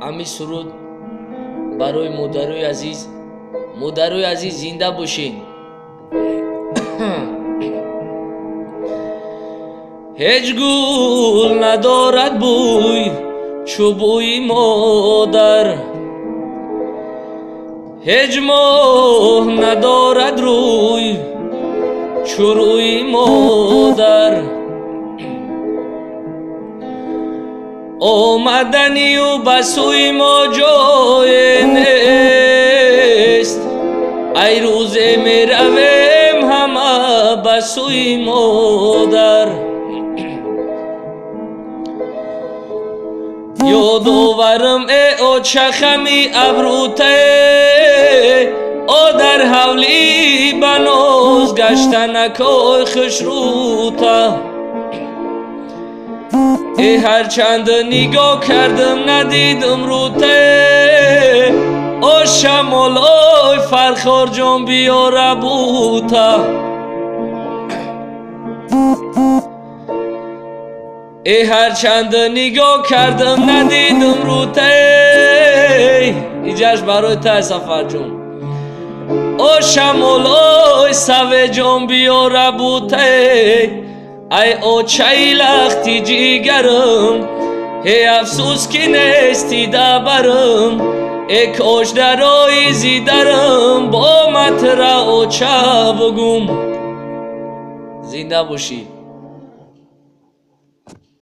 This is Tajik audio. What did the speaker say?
Ҳамин суруд барои модарои азиз. Модарои азиз, зинда бошед. Ҳеҷ гул надорад бӯй чу бӯи модар, ҳеҷ моҳ надорад рӯй чу рӯи модар. Омаданию ба сӯи мо ҷое нест, ай рӯзе меравем ҳама ба сӯи модар. Ёдоварам э очахами абрӯте, о дар ҳавлӣ ба ноз гаштанакой хушрӯта. Э ҳарчанд нигоҳ кардам надидам рӯте, о шамолой Фархорҷон биёра бута. Э ҳарчанд нигоҳ кардам надидам рӯте, иҷаш барои тай Сафарҷон. О шамолой Савеҷон биёра буте, ай очаи лахти ҷигарам, ҳе афсӯс ки нести дабарам, э кош дарои зидарам бо матра оча бугум. Зинда бошӣ.